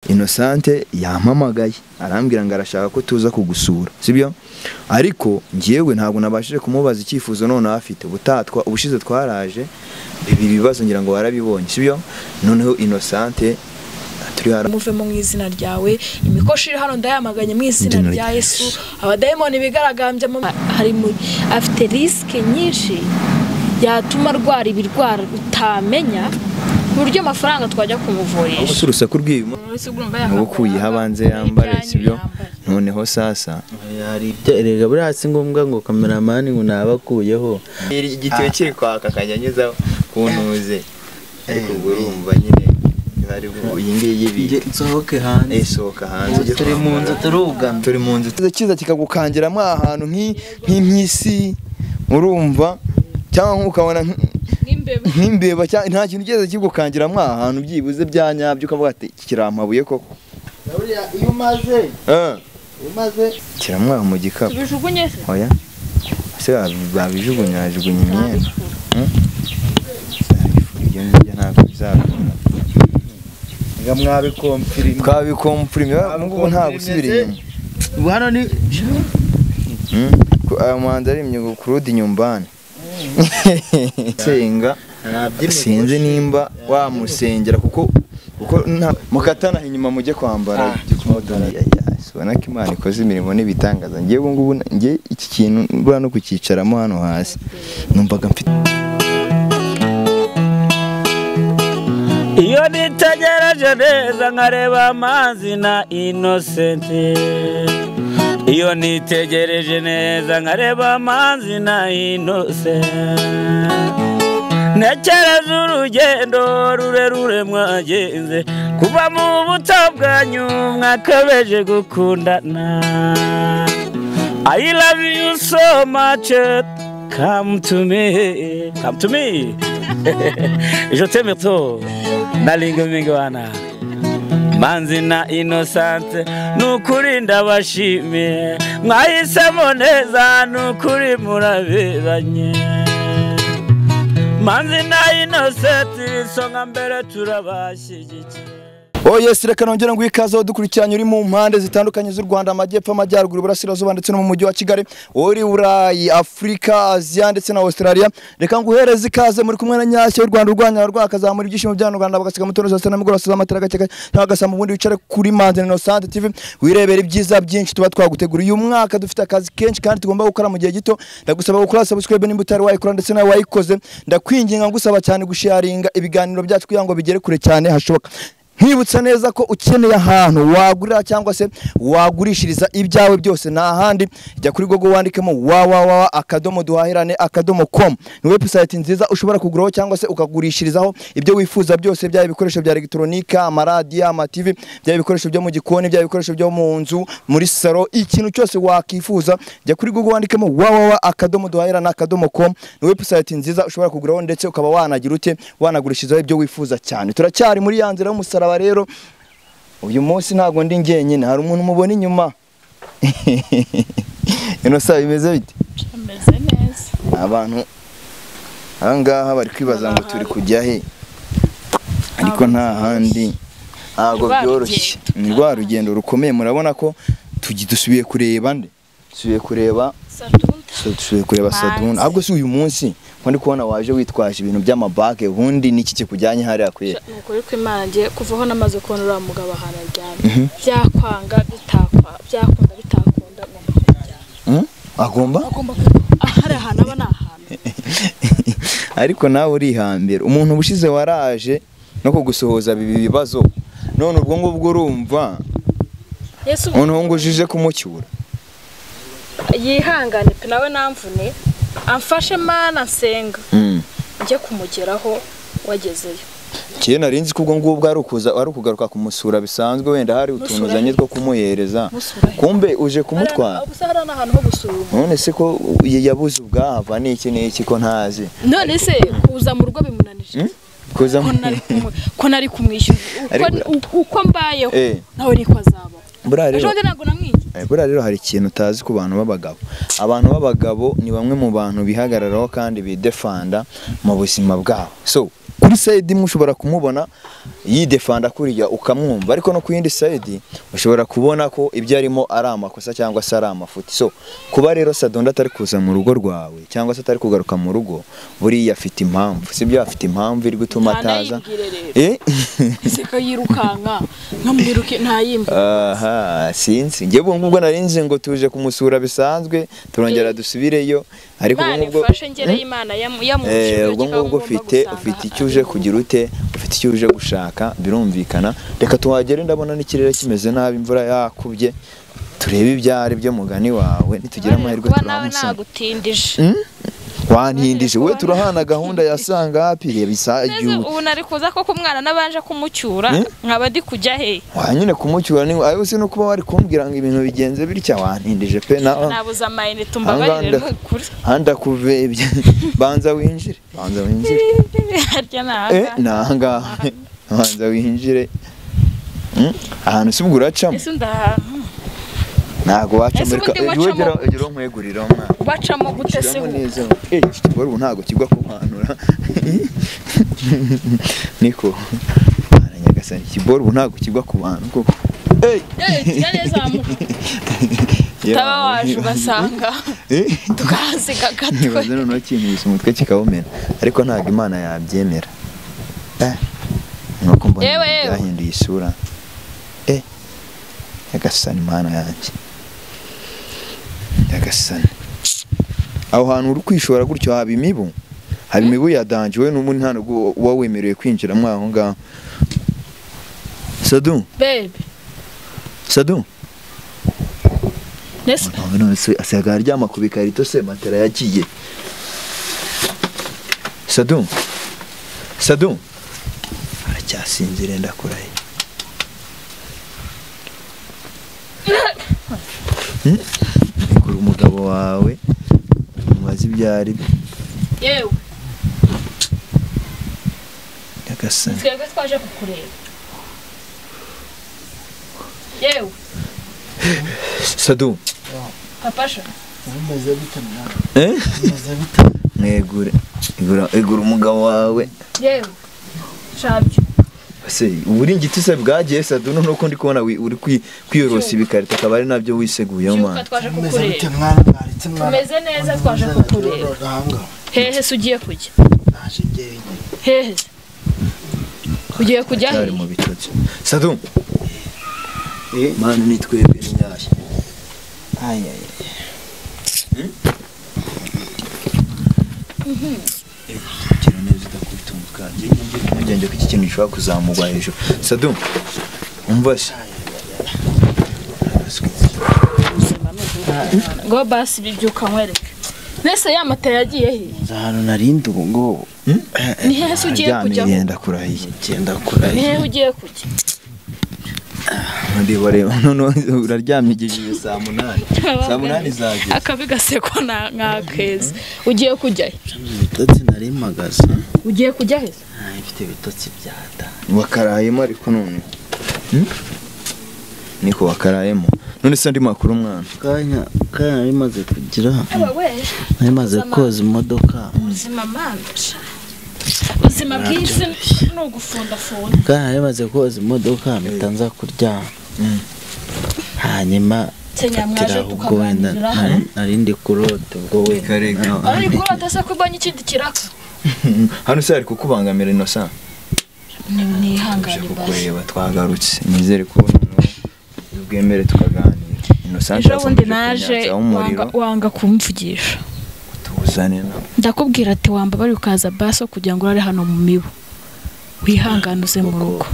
Innocente yampamagaye arambwira ngo arashaka ko tuza kugusura, sibyo? Ariko ngiyewe ntabwo nabashije kumubaza icyifuzo none afite ubutatwa ubushize twaraje ibi bibazo ngira ngo warabibonye, sibyo? Noneho Innocente turi hara muvemo mu izina ryawe, imikoshi iri hano ndayamaganye mu izina rya Yesu, abadayimoni bigaragambye hari afite risk nyinshi yatuma arwara ibirwara utamenya buryo amafaranga twajya kumuvurisha. Ubu urusaku rw'ibimo ubukuye habanze yambare, sibyo? Noneho sasa hari erega buriya si ngombwa ngo cameraman ngo nabakuyeho igitiyo kiri kwaka kanyanyuza kuntuze, ariko ubwo urumva nyine hari iyi ngiyi ibiki nsohoke hanze, sohoka hanze, turi mu nzu turugana, turi mu nzu kiza kikagukangira ahantu nk'impyisi urumva cyangwa ukabona nk'imbeba cyangwa nta kintu ugeze kigukangira ahantu byibuze bya nyabyo ukavuga ati kirampabuye koko. Iyo umaze kiramwaha mu gikapu tubijugunye se? Oya se babijugunya jugunya imyenda ibyo ngibyo ntabwo bizakunda. Nga mwabikomfirima, twabikomfirima ngubu nta gusubira inyuma. Ubu hano ni umuhanzi arimye ngo kurudi nyumbani senga sinzi nimba wamusengera kuko mukatana inyuma mujye kwambara ubona ko Imana ikoze imirimo n'ibitangaza. Ngiye ubu ngubu ngiye iki kintu mbura no kucyicaramo hano hasi numvaga mfite. Iyo nitegereje neza nkareba amazi na Innocente, iyo nitegereje neza nkareba amazi na Innocente, ntekereza urugendo rurerure mwagenze kuva mu buto bwanyu mwakabeje gukundana. I love you so much, come to me, come to me. Je t'aime trop, nalinga mingwana Manzi na Innocente, nukuri ndabashimiye mwahisemo neza, nukuri muraberanye. Manzi na Innocente isonga mbere turabashyigikiye. Oh yes, reka nongera ngo ikaze dukurikiranye uri mu mpande zitandukanye z'u Rwanda, amajyepfo, amajyaruguru, burasirazuba ndetse no mu mujyi wa Kigali, uri Burayi, Afrika, Aziya ndetse na Australia. Reka nguhereze ikaze muri kumwe na Nyashya y'u Rwanda, urwanya rwakazamura ibyishimo by'u Rwanda bagasiga mutoro zose na mugoroba z'amatara gake cyangwa mu bundi wicare kuri Manzi Innocente TV wirebera ibyiza byinshi tuba twaguteguriye. Uyu mwaka dufite akazi kenshi kandi tugomba gukora mu gihe gito. Ndagusaba gukora subscribe nimba utari wayikora ndetse nawe wayikoze. Ndakwinginga ngusaba cyane gusharinga ibiganiro byacu kugira ngo bigere kure cyane hashoboka. Nkibutsa neza ko ukeneye ahantu wagurira cyangwa se wagurishiriza ibyawe byose nta handi, jya kuri Google wandikemo www.duhahirane.com. Ni website nziza ushobora kuguraho cyangwa se ukagurishirizaho ibyo wifuza byose, byaba ibikoresho bya electronica, amaradiyo, ama TV, byaba ibikoresho byo mu gikoni, byaba ibikoresho byo mu nzu, muri salo, ikintu cyose wakifuza. Jya kuri Google wandikemo www.duhahirane.com. Ni website nziza ushobora kuguraho ndetse ukaba wanagira ute wanagurishirizaho ibyo wifuza cyane. Turacyari muri ya nzira y'umusaraba. Rero uyu munsi ntago ndi ngenyine, hari umuntu mubona inyuma. Ino bimeze bite? Ameze neza. Abantu ahangaha bari kwibaza ngo turi kujya he, ariko nta handi, ntago byoroshye, ni rwa rugendo rukomeye. Murabona ko dusubiye kureba nde, dusubiye kureba Saduna, kureba Saduna. Ahubwo si uyu munsi ko ndi kubona waje witwaje ibintu by'amabage, ubundi niki kikujyanye hariya kwera? Nukuri ko Imana ngiye kuvaho namaze kubona uriya mugabo ahantu aryamye, byakwanga bitakwa, byakunda bitakunda, ngomba kumujyana. Agomba ahari ahantu aba nahantu. Ariko nawe urihambira umuntu ubushize waraje no kugusohoza bibi bibazo, none ubwo ngubwo urumva noneho ngo ujije kumucyura. Yihangane pe, nawe namvune amfashe mana nsenga njye kumugeraho wagezeyo. Kiye narinzi kubwo ngubwo ari ukuza ari ukugaruka kumusura bisanzwe, wenda hari utuntu uzanye two kumuhereza, kumbe uje kumutwara. Ubusa hari n'ahantu ho gusura. None se ko yabuze ubwahava n'iki n'iki ko ntazi? None se kuza mu rugo bimunanije? Kuza ko nari kumwishyura uko mbayeho nawe niko azaba. Buriya rero hari ikintu utazi ku bantu b'abagabo. Abantu b'abagabo ni bamwe mu bantu bihagararaho kandi bidefanda mu buzima bwabo. So kuri side imwe ushobora kumubona yidefanda kuriya ukamwumva, ariko no ku yindi side ushobora kubona ko ibyo arimo ari amakosa cyangwa se ari amafuti. So kuba rero Sadonda atari kuza mu rugo rwawe cyangwa se atari kugaruka mu rugo, buriya afite impamvu, sibyo? Afite impamvu iri gutuma ataza. Seka yirukanka nkamwiruke ntayimbwe. Aha, sinzi ngiye ubwo narinzi ngo tuje kumusura bisanzwe turongera dusubireyo, ariko ubwo mfashe ngere Imana yamushije. Ubwo ngubwo ufite icyo uje kugira ute, ufite icyo uje gushaka, birumvikana. Reka tuhagere, ndabona n'ikirere kimeze nabi, imvura yakubye, turebe ibyari byo mugani wawe, nitugira amahirwe turamusanga. Nagutindije wantindije we, turahana gahunda yasanga hapi reba isaha. Ubu nari kuza ko kumwana nabanje kumucyura nkaba ndi kujya he wanyine kumucyura ni ayo se no kuba wari kumbwira ngo ibintu bigenze bitya, wantindije pe. Na nabuza amayinite umbabarire n'ukuri handa kuvebye. Banza winjire, banza winjire harya naha nanga banza winjire ahantu si ubwo uracamo. Ese ndahantu ntago wacamo, reka ugera nkwegurira mwana. Bacamo gute se? Iki kiboro ubu ntago kigwa kumanura. Niko Nyagasani, ikiboro ubu ntago kigwa ku bantu koko. Taba waje ugasanga tukahasiga gatwe. Nibaze noneho kinkubise umutwe kikawumena, ariko ntago Imana yabyemera. Nuko mbona byahinduye isura. Nyagasani Imana yanjye, Nyagasani, aho hantu uri kwishora gutyo haba imibu, haba imibu ya danje. We n'ubu nta nubwo uba wemerewe kwinjira mwa aho ngaho. Sadu baby, Sadu yes, none se asigaye aryama ku bikarito se, matera yagiye. Sadu, Sadu aracyasinzira, ndakuraye. Kuri umugabo wawe mubaze ibyari. Yewe Nyagasani, twebwe twaje kukureba. Yewe Sadu, papasha umeze bite mwana? Umeze bite? Mwegure, egura umugabo wawe. Yewe shabyo se uburingiti se bwagiye Sadu, nuko ndi kubona uri kwiyorosa ibikarito akaba ari nabyo wiseguye mwana. Twaje kukureba. Tumeze neza, twaje kukureba. Hehe se ugiye kujya? Naje ngewe. Hehe ugiye kujya he? Mu bitotsi Sadu. Mwana ni twebwe nyashya. Ay ay. Kira neza udakubita umutwe. Ngiye ko iki kintu gishobora kuzamugwa hejuru. Sadu, umva se. Ngo basi bibyuka nkwereke. Nese ya matera yagiye he? Nzahano narindi ubu ngo. Ni hehe se ugiye kujya? Ngenda kurahiye. Ngenda kurahiye. Ni hehe ugiye kujya? Ndi bareba none uraryamye igihe saa 8. Saa 8 zageze. Akabi gaseko na nkakeza. Ugiye kujya he? Ibitotsi nari mpagaze. Ugiye kujya he? Ifite ibitotsi byata. Wakarayemo ariko none. Niko wakarayemo. None se ndi makuru mwana. Kanya kanya bimaze kugira. Nari koza imodoka. Ubuzima mwana. Ubuzima bw'isi ni ugufundafunda. Kanya nari koza imodoka mitanza kuryama. Hanyuma mwaje tukaganira. Narindi kurota ubwo we. Ari kurota se kubanye ikindi kiraka. Hano se ari kukubangamira Innocent. Nihangane kukureba twagarutse nizere ko ubwemere tukaganira. Innocent ejo bundi naje wanga kumvugisha. Tuzane na ndakubwira ati wamba bari ukaza baso kugira ngo urare hano mu mibu. Wihangane uze mu rugo.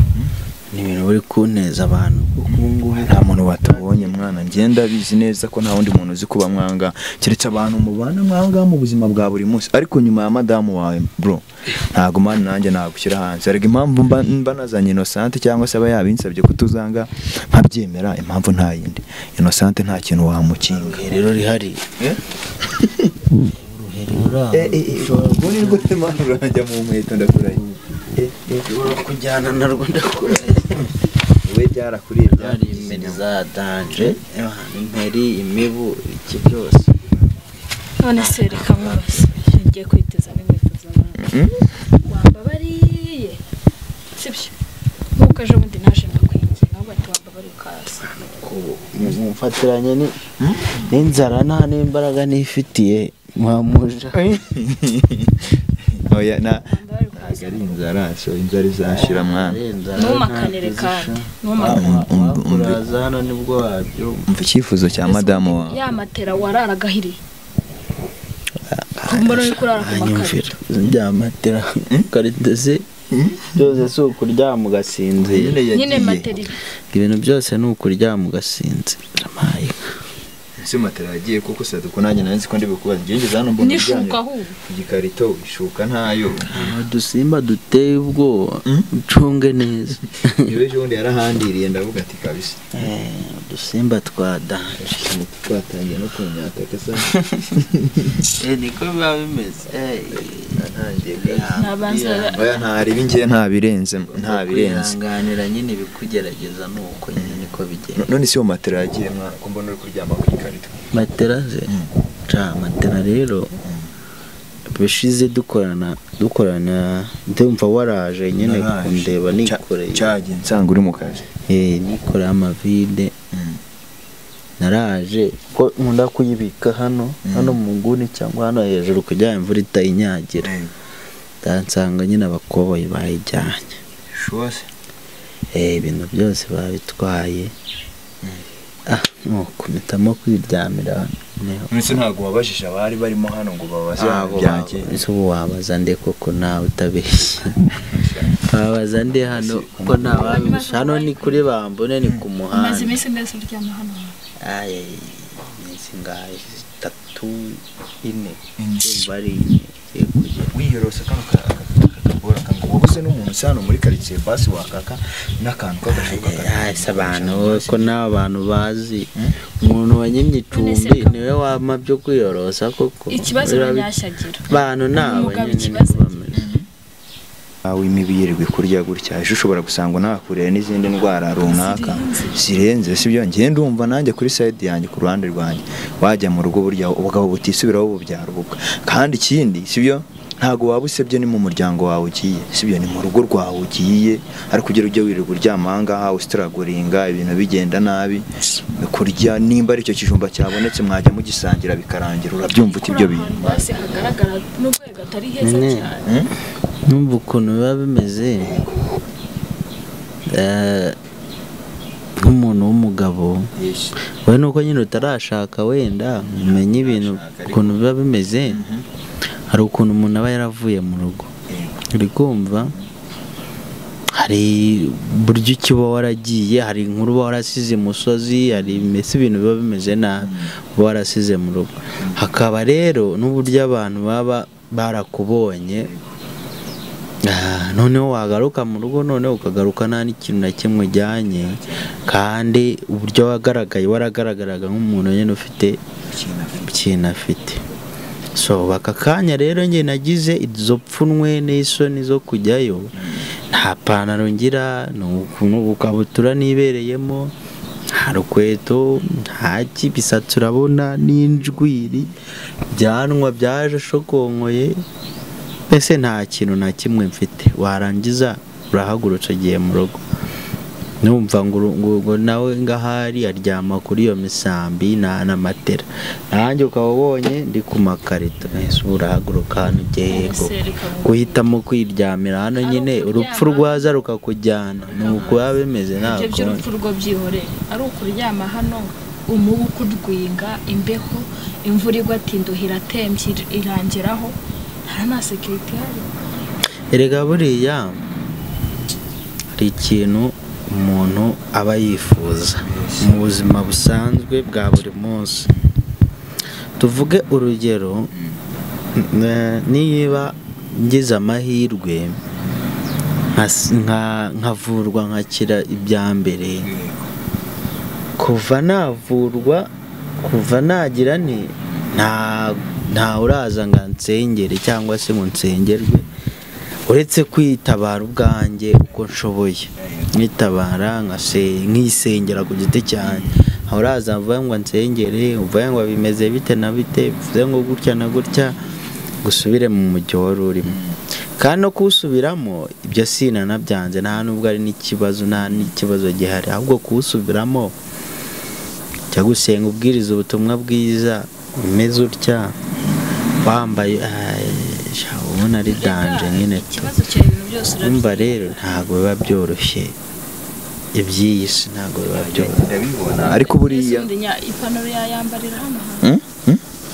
Ni ibintu buri kuneza abantu kuko nta muntu watubonye mwana. Ngenda bizi neza ko nta wundi muntu uzi kuba mwanga keretse abantu mubana mwanga mu buzima bwa buri munsi, ariko nyuma ya madamu wawe bro ntago man nanjye nagushyira hanze. Ariko impamvu mba nazanye Innocent cyangwa se aba yabinsabye kutuzanga nkabyemera, impamvu nta yindi. Innocent nta kintu wamukinga rero rihari. Uruheri rwose man urajya mu nkweto ndakurahiye. Kujyana narwo ndakurahiye. We byarakuriye byari imperi za danje, imperi, imibu, iki byose. None se reka nkubaze, ngiye kwiteza n'inkweto z'abana. Wambabariye sibyo? Ko ejo bundi naje ndakwinginga ahubwo ati wambabare ukaza. Mumfatiranye n'inzara nta n'imbaraga nifitiye mwamuja. Oya na ntabwo ari inzara, so inzara izashira mwana. Ntumakanire kandi ntumakanire. Uraza hano nibwo wabyumva. Umva icyifuzo cya madamu wawe. Ya matera wararagahiriye. Mbona uri kurara ku makarito. Bya matera karito se byose si ukuryama ugasinzira. Nyine matera ibintu byose ni ukuryama ugasinzira. Ese matera yagiye kuko saduko nanjye nanzi ko ndi bukubaza ngeze hano mbona nishuka ahubwo ku gikarito ishuka ntayo. Udusimba duteye ubwoba ucunge neza. Niwe ejo bundi yarahandiriye ndavuga ati kabisa. Udusimba twa danje twatangiye no kunyataka sa. Niko biba bimeze. Oya ntari bingiye nta birenze nta birenze. Kwihanganira nyine bikugerageza nuko nyine niko bigenda. None si yo matera yagiye mwana ko mbona uri kuryama ku gikarito. Matera ze ca matera rero bishize dukorana ndumva waraje nyine kundeba nikoreye. Cyagiye nsanga uri mu kazi. Nikoreye amavide. Naraje ko nkunda kuyibika hano hano mu nguni cyangwa hano hejuru kugira imvura itayinyagira. Ndansanga nyine abakoboyi bayijyanye. Shose. Ibintu byose babitwaye. Nuko mpitamo kwiryamira. None ntabwo wabajije abari barimo hano ngo babaze byagiye. Ese ubu wabaza nde koko nawe utabeshya? Wabaza nde hano ko ntababisha? Hano ni kuri bambone ni ku muhanda. Maze iminsi mbese uryama hano. Iminsi ngahe 3 4 bari wiyorosa kano kakabora kango wabuse n'umuntu se hano muri quartier basi wakaka n'akantu kagashuka. Ese abantu ko n'abantu bazi umuntu wanyimye icumbi niwe wama byo kwiyorosa koko. Ikibazo banyashyagira abantu nabo nyine awe imibirirwe kurya gutya ejo ushobora gusanga nakurira n'izindi ndwara runaka zirenze sibyo. Ngiye ndumva nanjye kuri side yanjye ku ruhande rwanjye wajya mu rugo burya ubugabo butisubiraho bubyara ububwa. Kandi ikindi sibyo ntago waba usebye ni mu muryango wawe ugiye sibyo ni mu rugo rwawe ugiye ariko ugira ujye wirirwa uryama aha ngaha usitaragoringa ibintu bigenda nabi kurya nimba ari icyo kijumba cyabonetse mwajya mugisangira bikarangira urabyumva uti ibyo bintu basi hagaragara nubwo atari heza cyane. Numva ukuntu biba bimeze nk'umuntu w'umugabo we nuko nyine utarashaka wenda umenye ibintu ukuntu biba bimeze. Hari ukuntu umuntu aba yaravuye mu rugo uri kumva hari buryo iki uba waragiye hari inkuru uba warasize imusozi hari mbese ibintu biba bimeze nabi uba warasize mu rugo. Hakaba rero n'uburyo abantu baba barakubonye noneho wagaruka mu rugo noneho ukagaruka nta n'ikintu na kimwe ujyanye kandi uburyo wagaragaye waragaragaraga nk'umuntu nyine ufite ikintu afite. So baka kanya rero njye nagize izo pfunwe n'isoni zo kujyayo nta pantaro ngira n'ubukabutura nibereyemo nta rukweto nta kibisatsi urabona n'injwiri byanwa byaje shokonkoye mbese nta kintu na kimwe mfite. Warangiza urahagurutse ugiye mu rugo numva ngo nawe ngahari aryama kuri iyo misambi na matera nanjye ukaba ubonye ndi ku makarito. Ese urahaguruka hano ugiye guhitamo kwiryamira hano nyine urupfu rwaza rukakujyana ni uko biba bimeze. Ntabwo ibyo by'urupfu rwo byihoreye ari ukuryama hano umubu ukudwinga imbeho imvura igwa atinduhira atembye irangeraho nta na sekiriti ihari. Erega buriya hari ikintu umuntu aba yifuza mu buzima busanzwe bwa buri munsi. Tuvuge urugero niba ngize amahirwe nkavurwa nkakira ibya mbere kuva navurwa kuva nagira ni nta uraza ngo ansengere cyangwa se ngo nsengerwe uretse kwitabara ubwanjye uko nshoboye nkitabara nkisengera ku giti cyanjye. Uraza mvuga ngo nsengere uvuga ngo bimeze bite na bite bivuze ngo gutya na gutya gusubire mu mujyi wari urimo. Kandi no kuwusubiramo ibyo sinanabyanze, nta nubwo ari n'ikibazo, nta n'ikibazo gihari, ahubwo kuwusubiramo jya gusenga ubwiriza ubutumwa bwiza umeze utya wambaye ubona ari danje nyine. Umva rero ntabwo biba byoroshye iby'iyi si, ntabwo biba byoroshye ndabibona. Ariko buriya ipantaro yayambarira hano hantu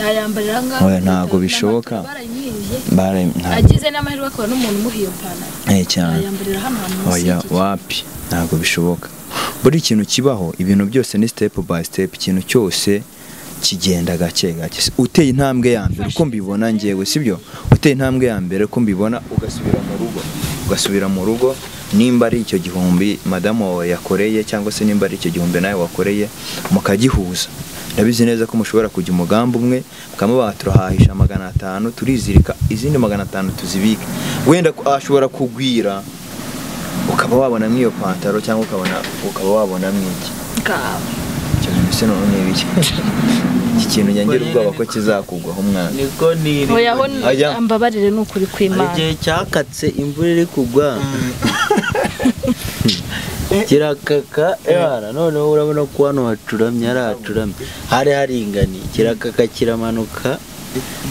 yayambarira ngaho ntabwo bishoboka, agize n'amahirwe akaba n'umuntu umuha iyo pantaro cyane yayambarira hano hantu. Oya wapi, ntabwo bishoboka. Buri kintu kibaho, ibintu byose ni step by step, ikintu cyose kigenda gake gake. Uteye intambwe ya mbere uko mbibona ngewe, sibyo? Uteye intambwe ya mbere uko mbibona, ugasubira mu rugo, nimba ari icyo gihumbi madamu wawe yakoreye cyangwa se nimba ari icyo gihumbi nawe wakoreye, mukagihuza. Ndabizi neza ko mushobora kujya umugambi umwe mukamuba turahahisha 500 turizirika, izindi 500 tuzibike. Wenda ashobora kugwira ukaba wabona mwiyo pantaro cyangwa ukaba wabona mwiki. Icyo bintu se none ni ibiki? Iki kintu nyangera ubwoba ko kizakugwaho umwana. Niko niri. Oya ho ambabarire nukuri kw'Imana. Igihe cyakatse imvura iri kugwa kirakaka ebara, noneho urabona ko hano hacuramye, haracuramye, hari haringani, kirakaka kiramanuka.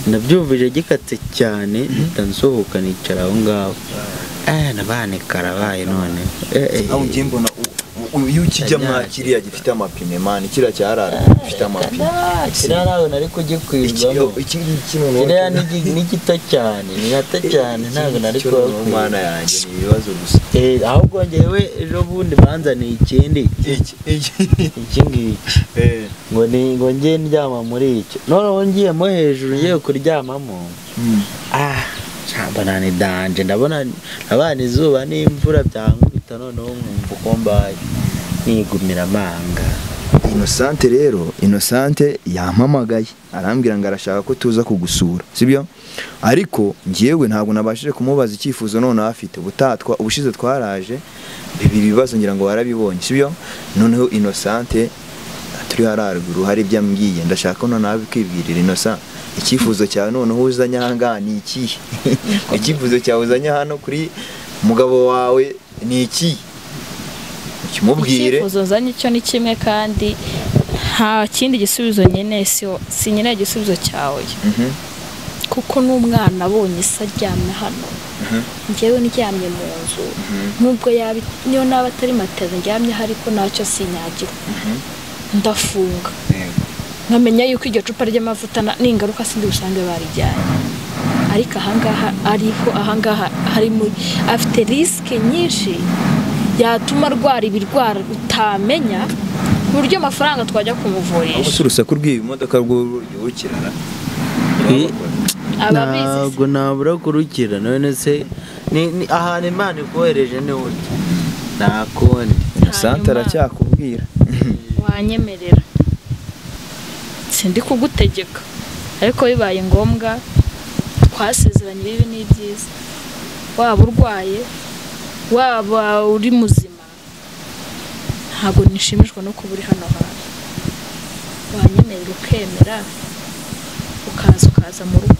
Nabyumvije gikatse cyane mpita nsohoka nicara aho ngaho. Nabane karabaye none. Aho ngiye mbona iyo ukijya mwakiriya gifite amapine man, kiriya cyarara gifite amapine. Kiriya nawe nari kugikwirwamo. Kiriya ni gito cyane, ni gato cyane, ntabwo nari kubakwirwa. Mana yanjye ni ibibazo gusa. Ahubwo ngewe ejo bundi banzaniye ikindi. Iki ngiki. Ngo ni ngo ngiye ndyama muri icyo. Noneho ngiyemo hejuru ngiye kuryamamo. Mbona ni danje, ndabona abana izuba n'imvura byankubita, noneho nkumva uko mbaye nigumira amanga. Innocente rero, Innocente yampamagaye arambwira ngo arashaka ko tuza kugusura, sibyo? Ariko ngewe ntabwo nabashije kumubaza icyifuzo none afite. Ubutatwa ubushize twaraje ibi bibazo ngira ngo warabibonye, sibyo? Noneho Innocente turi hararuguru hari ibyo ambwiye, ndashaka none abikwibwirira. Innocent, icyifuzo cyawe noneho uzanye aha ni iki? Icyifuzo cyawe uzanye hano kuri mugabo wawe ni iki? Ukimubwire. Icyifuzo nzanye icyo ni kimwe, kandi nta kindi gisubizo nkeneye, sinkeneye igisubizo cyawe. Kuko n'umwana abonye se aryamye hano, njyewe ndyamye mu nzu, nubwo yaba niyo naba atari matera ndyamye ariko ntacyo sinyagirwa, ndafunga nkamenya yuko iryo cupa ry'amavuta n'ingaruka sindi busange barijyanye. Ariko ahangaha ariho, ahangaha hari afite risike nyinshi yatuma arwara ibirwara utamenya, ku buryo amafaranga twajya kumuvurisha. Urusaku rw'iyi modoka rw'urukirana ntabwo nabura kurukira. None se ahantu Imana ikohereje ni urya, nta kundi. Innocente aracyakubwira wanyemerera, sindi kugutegeka, ariko bibaye ngombwa twasezeranye ibibi n'ibyiza, waba urwaye waba uri muzima, ntabwo nishimishwa no kuba uri hano hantu. Wanyemerera ukemera ukaza mu rugo.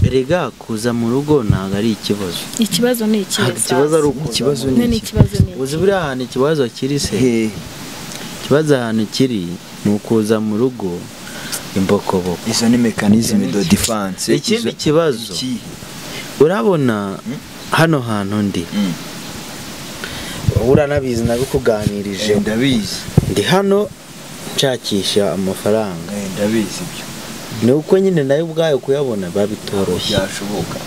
Erega kuza mu rugo ntabwo ari ikibazo. Ikibazo ni ikihe? Ikibazo ari uko ikibazo ni ikibazo. Uzi buriya ahantu ikibazo kiri se? Ikibazo ahantu kiri ni ukuza mu rugo imbokoboko. Izo ni mécanisme de défense. Ikindi kibazo urabona hano hantu ndi, uranabizi nabikuganirije. Ndabizi. Ndi hano nshakisha amafaranga. Ndabizi ibyo. Ni uko nyine nayo ubwayo kuyabona babitoroshye. Byashoboka.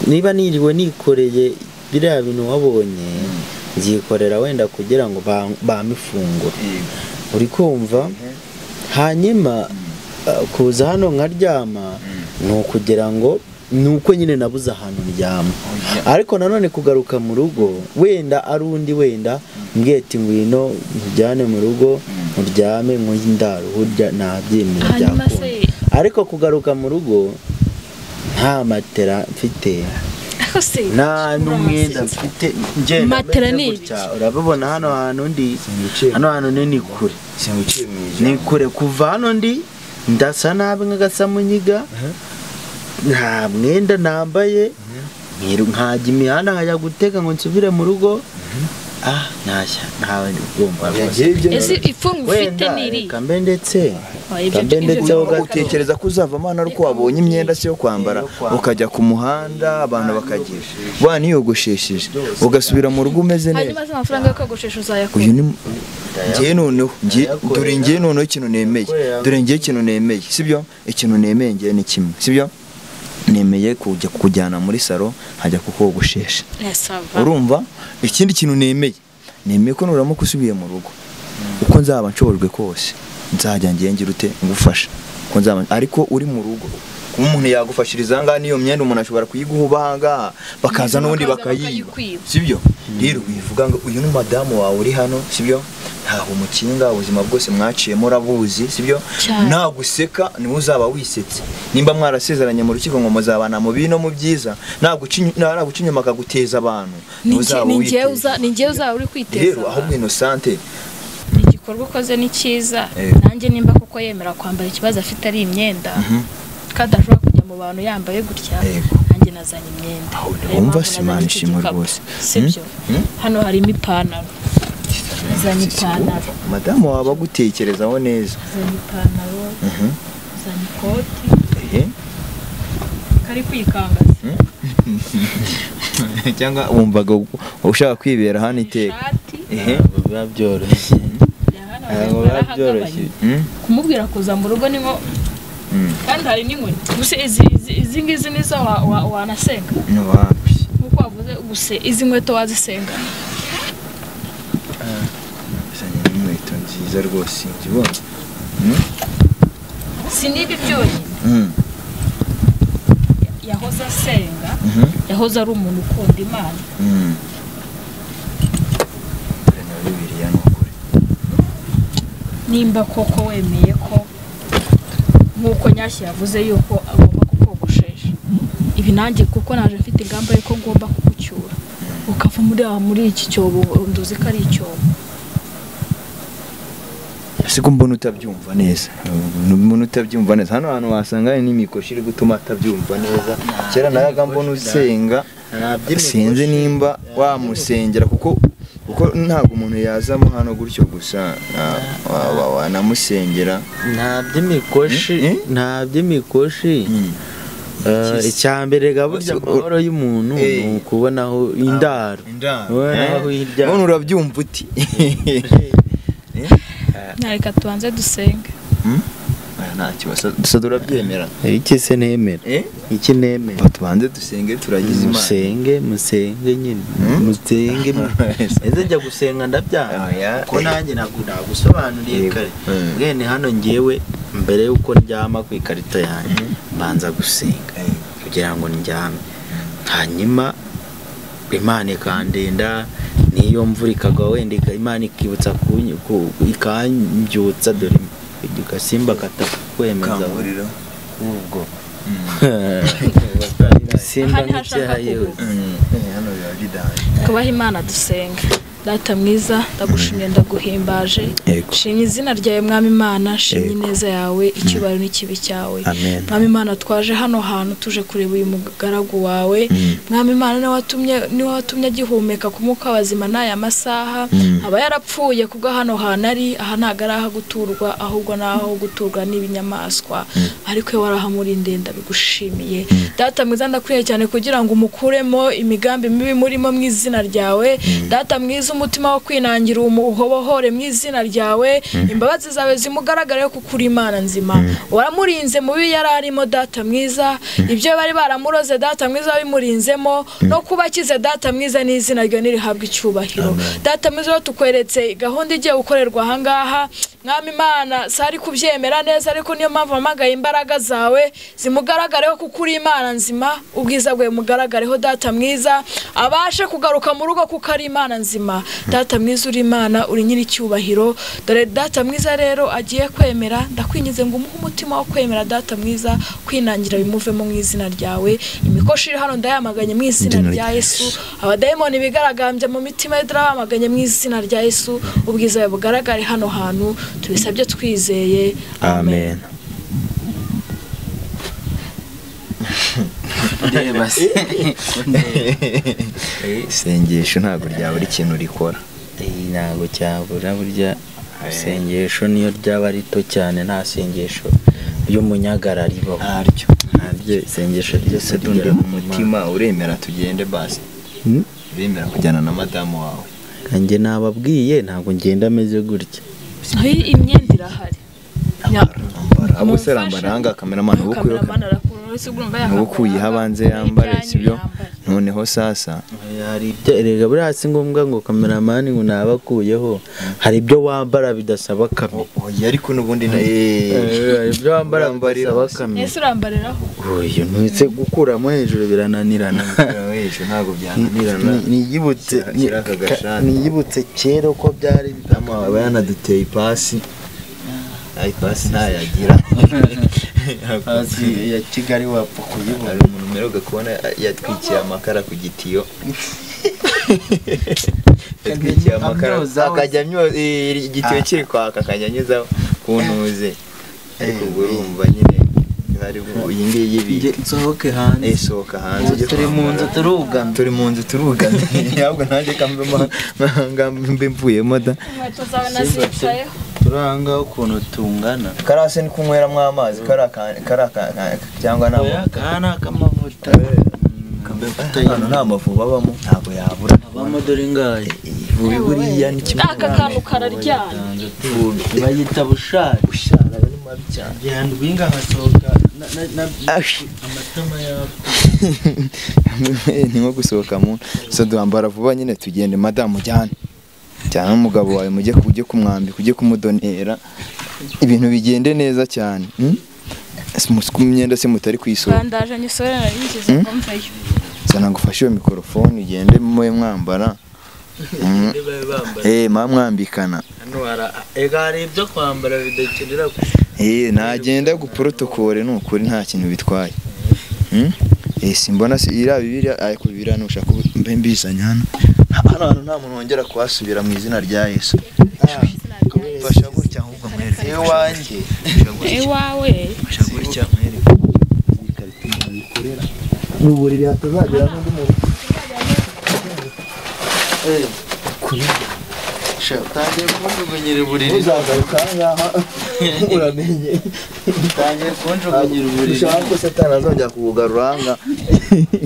Niba niriwe nikoreye biriya bintu wabonye, nzikorera wenda kugira ngo bamifungure. Uri kumva? Hanyuma kuza hano nkaryama ni ukugira ngo ni uko nyine nabuze ahantu ndyama. Ariko nanone kugaruka mu rugo wenda ari undi, wenda mbwiye ati ngwino nkujyane mu rugo uryame nk'indaro urya nabyemera byakunda. Ariko kugaruka mu rugo nta matera mfite, nta n'umwenda mfite, ngenda gutya. Urabibona hano hantu ndi, hano hantu ni kure, ni kure kuva hano ndi ndasa nabi nk'agasamunyiga. Nta mwenda nambaye, nkajya imihanda nkajya gutega ngo nsubire mu rugo. Ntashya ntawe ugomba rwose. Ese ipfunwe ufite niri kambe ndetse utekereza ko uzavamo hano ariko wabonye imyenda se yo kwambara ukajya ku muhanda abantu bakagira waniyogoshesheje ugasubira mu rugo umeze neza. Hanyuma amafaranga yo kogoshesha uzayakura. Uyu ni ngiye noneho dore ngiye noneho ikintu nemeye, dore ngiye ikintu nemeye, sibyo? Ikintu nemeye ngiye ni kimwe, sibyo? Nemeye kujya kujyana muri salo nkajya kukogoshesha. Urumva? Ikindi kintu nemeye ko nuramuka usubiye mu rugo uko nzaba nshobojwe kose nzajya ngiye ngira ute ngufasha uko nzaba, ariko uri mu rugo kuba umuntu yagufashiriza ngaha n'iyo myenda umuntu ashobora kuyiguha ahangaha bakaza n'ubundi bakayiba, sibyo? Rero wivuga ngo uyu ni madamu wawe uri hano, sibyo? Ntaho umukinga ubuzima bwose mwaciyemo urabuzi, sibyo? Naguseka niwe uzaba wisetse. Nimba mwarasezeranye mu rukiko ngo muzabana mu bino mu byiza, naguca inyuma akaguteza abantu, ni njyewe uzaba uri kwiteza. Rero ahubwo Innocente igikorwa ukoze ni cyiza, nanjye nimba koko yemera kwambara ikibazo afite ari imyenda kandi ashobora kujya mu bantu yambaye gutya, nanjye nazanye imyenda. Wumva si Imana ishimwe rwose, sibyo? Hano harimo ipantaro, azanye ipantaro. Madamu wawe agutekerezaho neza. Azanye ipantaro, azanye ikoti kari kwikangaza cyangwa wumvaga ushaka kwibera hano iteka. Biba byoroshye, biba byoroshye kumubwira kuza mu rugo ni nko kandi hari n'inkoni gusa izi ngizi nizo wanasenga nkuko wavuze, gusa izi nkweto wazisenga. Inkweto nziza rwose nzibona. Si n'ibi byonyine, yahoze asenga, yahoze ari umuntu ukunda Imana. Nimba koko wemeye ko nkuko Nyashya yavuze yuko agomba kukogoshesha ibi, nanjye kuko naje mfite ingamba yuko ngomba kugucyura ukava muri iki cyobo, nduzi ko ari icyobo. Siko mbona utabyumva neza, mbona utabyumva neza. Hano hantu wasanga n'imikoshi iri gutuma atabyumva neza. Kera nayaga mbona usenga, sinzi nimba wamusengera kuko ntabwo umuntu yazamo hano gutyo gusa wanamusengera. Nta by'imikoshi, nta by'imikoshi. Icyambere burya amahoro y'umuntu ni ukubonaho indaro, none urabyumva uti reka tubanze dusenge. Nta kibazo, dusa turabyemera. Iki se nemera? Iki nemera? Tubanze dusenge turagize Imana. Musenge, musenge nyine. Musenge. Ese njya gusenga ndabyanga. Ko nanjye nagusobanuriye kare. Mwene hano ngewe mbere yuko ndyama ku ikarita yanjye mbanza gusenga kugira ngo ndyame. Hanyuma Imana ikandinda, niyo mvura ikagwa wenda Imana ikibutsa ikambyutsa, dore igasimba katakwemeza ubwo simba n'icyaha yewe. Kubaha Imana dusenga. Data mwiza, ndagushimye ndaguhimbaje, shimye izina ryawe Mwami Imana, shimye ineza yawe, icyubahiro n'ikibi cyawe. Mwami Imana, twaje hano hantu tuje kureba uyu mugaragu wawe. Mwami Imana, niwe watumye agihumeka ku mwuka w'abazima n'aya masaha, aba yarapfuye kubwo hano hantu ari, aha ntabwo ari aho guturwa, ahubwo ni aho guturwa n'ibinyamaswa, ariko we warahamurindiye, ndabigushimiye. Data mwiza, ndakwiye cyane kugira ngo umukuremo imigambi mibi murimo mu izina ryawe. Data mwiza, umutima wo kwinangira umuhobohore mu izina ryawe, imbabazi zawe zimugaragare kuko uri Imana nzima. Waramurinze mubi yari arimo Data mwiza, ibyo bari baramuroze Data mwiza wabimurinzemo, no kuba akize Data mwiza n'izina ryawe nirihabwe icyubahiro. Data mwiza, tukweretse gahunda igiye gukorerwa aha ngaha. Mwami Imana, sari kubyemera neza, ariko niyo mpamvu mpamagaye imbaraga zawe zimugaragareho kuko uri Imana nzima, ubwiza bwawe mugaragareho Data mwiza, abashe kugaruka mu rugo kuko ari Imana nzima. Data mwiza, uri Imana, uri nyiri icyubahiro. Dore Data mwiza rero agiye kwemera, ndakwingize ngo umuhe umutima wo kwemera Data mwiza, kwinangira bimuvemo mu izina ryawe. Imikoshi iri hano ndayamaganye mu izina rya Yesu, abadayimoni bigaragambya mu mitima y'abamaganye mu izina rya Yesu, ubwiza bwawe bugaragare hano hantu, tubisabye twizeye, amen. Kundeba se. Isengesho ntabwo ryabura ikintu rikora. Ntabwo cyabura burya isengesho niyo ryaba rito cyane nta sengesho ry'umunyagara ribaho. Ntaryo. Ntaryo isengesho ryose Dundi mu mutima uremera tugende basi. Uremera kujyana na madamu wawe. Kanjye nababwiye ntabwo ngenda ameze gutya. Imyenda irahari. Abo se arambara hanga cameraman ubukuye habanze yambare sibyo noneho sasa hari ibyo erega buriya si ngombwa ngo cameraman ngo nabakuyeho hari ibyo wambara bidasaba kamera. Oya ariko nubundi na ibyo wambara bidasaba kamera. Ese urambariraho? Oya ntwitse gukuramo hejuru birananirana. Hejuru ntabwo byananirana. Niyibutse kera uko byari aba yanaduteye ipasi. Ay pasi ntayagira. Pasi ya Kigali wapfa kuyibona. Hari umuntu mperuka kubona yatwikiye amakara ku gitiyo. Yatwikiye amakara akajya igitiyo kiri kwaka akajya anyuzaho ku ntuze. Ariko ubwo urumva nyine hari iyi ngiyi ibika. Nsohoke hanze. Sohoka hanze. Turi mu nzu turugamye. Turi mu nzu turugamye. Ahubwo nanjye kambe mvuyemo da. Inkweto zawe nazicayeho. Turanga ukuntu tungana. Karase ni kunyweramo amazi kara cyangwa nta kana kamavuta. Hano nta mavuba abamo ntabwo yabura. Abamo dore ngaye. Buriya ni kimwe. Aka kantu kararyana. Bayita bushari. Bushari aba ni mabi cyane. Genda winga hasohoka amatama yawe. Ni nko gusohoka mu. So duhambara vuba nyine tugende madamu jyane. Cyane umugabo wawe mujye kujye kumwambika ujye kumudonera ibintu bigende neza cyane. Ku myenda se mutari kwisura. Bandaje nyisore narikize komveyo. Sana ngufashe iyo microphone ugende mwe mwambara. Mwambikana. Hano hari ibyo kwambara bidakenera. Nagenda guprotocole nukuri nta kintu bitwaye. Simbona ira bibiri ariko bibiri nushaka mbe mbizanye hano. Hano hantu nta muntu wongera kuhasubira mu izina rya Yesu. Fasha gutya ahubwo mwereke. Iwanjye. Iwawe. Fasha gutya mwereke. Mu buriri hatazagera n'undi muntu. Utangiye kunjugunyira uburiri. Uzagaruka ngaha uramenye. Utangiye kunjugunyira uburiri. Ushaka ko Satani azongera kukugarura ngaha.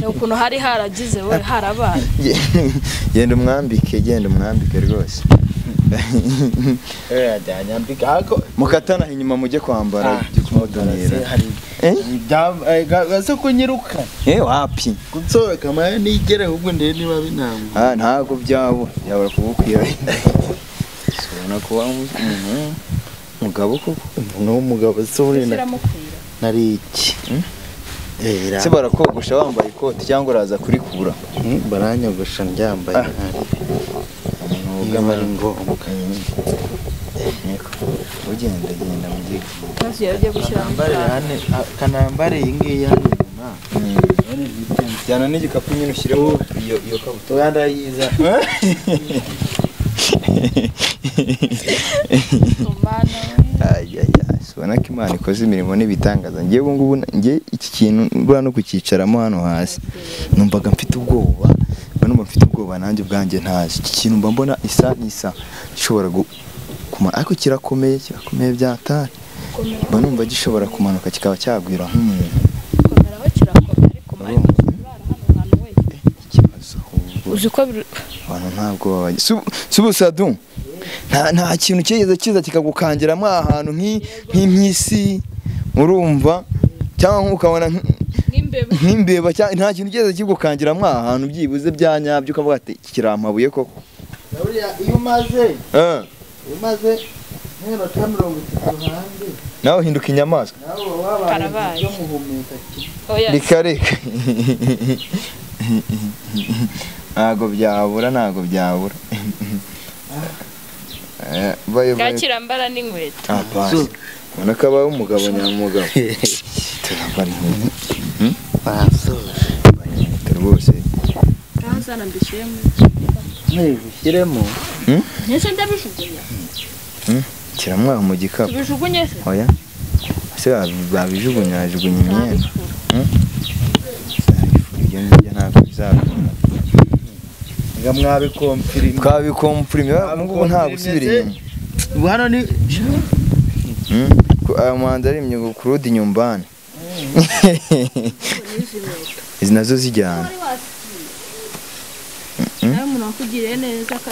Ukuntu hari haragize we harabaye. Genda umwambike rwose. Ajyanyambika ako mukatana inyuma mujye kwambara ujye kumudonera. Gase kunyiruka. Wapi? Kunsohoka maya nigere ahubwo ndebe niba binangwa. Ntabwo byabura kugukwira. Ubona ko umugabo koko umuntu w'umugabo se urina nari iki? Se barakogosha wambaye ikoti cyangwa uraza kurikura? Baranyogosha ndyambaye. Nubwo ari ngombwa. Ugenda genda mugiye. Kanambare iyi ngiyi hano inyuma. Jyana n'igikapu nyine ushyiremo iyo kabutura. Ndayiza. Ubona ko Imana ikoze imirimo n'ibitangaza. Ngiye ubu ngubu ngiye iki kintu mbura no kucyicaramo hano hasi. Numvaga mfite ubwoba. Numva mfite ubwoba nanjye ubwanjye ntazi. Iki kintu mba mbona isa n'isa gishobora kumara ariko kirakomeye byatari. Mba numva gishobora kumanuka kikaba cyagwira nk'umuntu. Komeraho kirakomeye ariko ikibazo uzi ko abantu ntabwo babaye. Subusadu nta kintu cyigeze kiza kikagukangiramo ahantu nk'impyisi urumva cyangwa ukabona nk'imbeba nta kintu cyigeze kigukangiramo ahantu byibuze bya nyabyo ukavuga ati kirampabuye koko. Iyo umaze nk'iminota 30 hanze nawe uhinduka inyamaswa. Karabaye. Reka reka. Ntabwo byabura. Gakira mbara n'inkweto. Pasi. Ubona ko abaye umugabo nyamugabo. Turambara inkweto. Inkweto rwose. Kansana mbishyiremo. Mbishyiremo. Ese ndabijugunya. Kiramwaha mu gikapu. Tubijugunye se? Oya. Ese babijugunya, bajugunya imyenda. ntabwo bizakunda. Nga mwabikomfirima. Twabikomfirima ngubu nta gusubira inyuma. Ubu hano ni Aya muhanzi ari imyuga kurudi nyumbani. Izi nazo zijyana.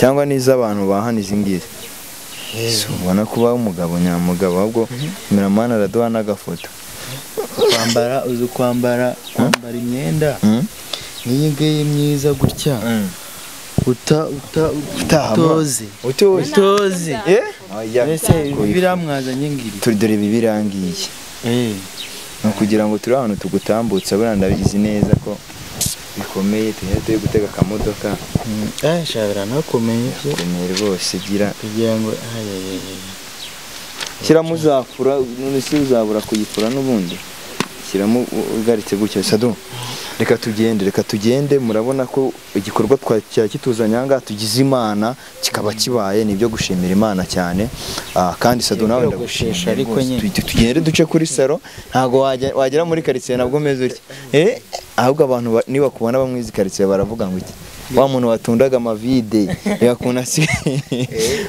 Cyangwa n'iz'abantu bahana izi ngizi. Ubona kuba umugabo nyamugabo ahubwo Miramana araduha n'agafoto. Kwambara uzi kwambara imyenda nk'iyi ngiyi myiza gutya. Utoze. Ese biramwazanye ngiri. Turi dore bibirangiye. Ni kugira ngo turi ahantu tugutambutsa buriya ndabizi neza ko bikomeye tugende gutega akamodoka. Shabira nakomeye byo. Bikomeye rwose gira kugira ngo shyiramo uzafura none se uzabura kuyifura n'ubundi. Shyiramo ugaritse gutya Sado. Reka tugende murabona ko igikorwa kituzanye aha ngaha tugize Imana kikaba kibaye ni ibyo gushimira Imana cyane. Kandi Sado nawe ndagushimira ariko tugende duce kuri salo ntago wagera muri quartier nabwo meze utya. Ahubwo abantu niba kubona bamwizi quartier baravuga ngo iki wa muntu watundaga amavide yakuna si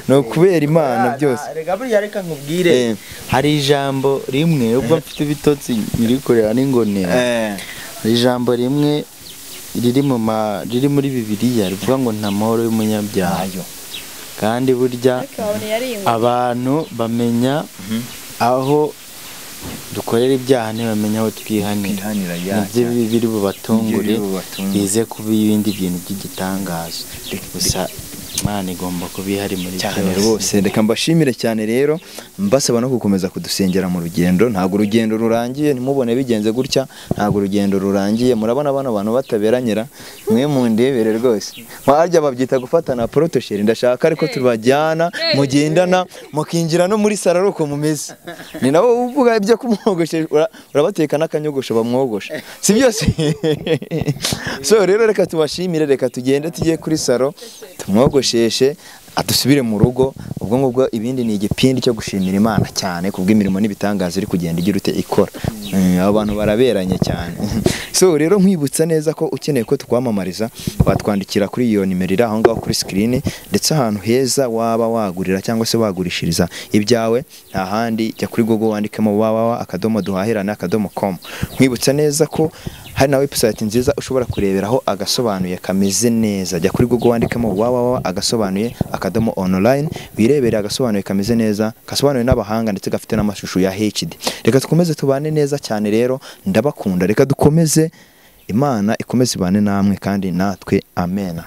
no kubera Imana byose. Reka buriya reka nkubwire hari ijambo rimwe ubwo mfite ibitotsi nyiri kurera n'ingonera. Ijambo rimwe riri muri Bibiliya rivuga ngo nta mahoro y'umunyabyaha. Kandi burya abantu bamenya aho dukorera ibyaha ntibamenya aho twihanira. Nibyo biri bubatungure bize kuba ibindi bintu by'igitangaza. Gusa Imana igomba kuba ihari muri cyane rwose. Reka mbashimire cyane rero mbasaba no gukomeza kudusengera mu rugendo. Ntabwo urugendo rurangiye ntimubone bigenze gutya, ntabwo urugendo rurangiye. Murabona bano bantu bataberanyira mwe mundebere rwose. Harya babyita gufatana protocol ndashaka ariko tubajyana mugendana mukinjira no muri salo uko mumeze. Ni nabo uvuga ibyo kumwogosha urabateka n'akanyogosho bamwogosha. Si byose. So rero reka tubashimire, reka tugende tujye kuri salo tumwogoshe adusubire mu rugo. Ubwo ngubwo ibindi ni igipindi cyo gushimira Imana cyane kubw'imirimo n'ibitangaza iri kugenda igira ute ikora. Abantu baraberanye cyane. So rero nkwibutsa neza ko ukeneye ko tukwamamariza watwandikira kuri iyo nimero iri aho ngaho kuri screen, ndetse ahantu heza waba wagurira cyangwa se wagurishiriza ibyawe nta handi jya kuri Google wandikemo www.duhahirane.com. Nkwibutsa neza ko hari na website nziza ushobora kureberaho agasobanuye kameze neza. Jya kuri Google wandikemo www.agasobanuye.online wirebere agasobanuye kameze neza, gasobanuye n'abahanga ndetse gafite n'amashusho ya HD. Reka dukomeze tubane neza cyane rero ndabakunda. Reka dukomeze, Imana ikomeze ibane namwe kandi natwe. Amen.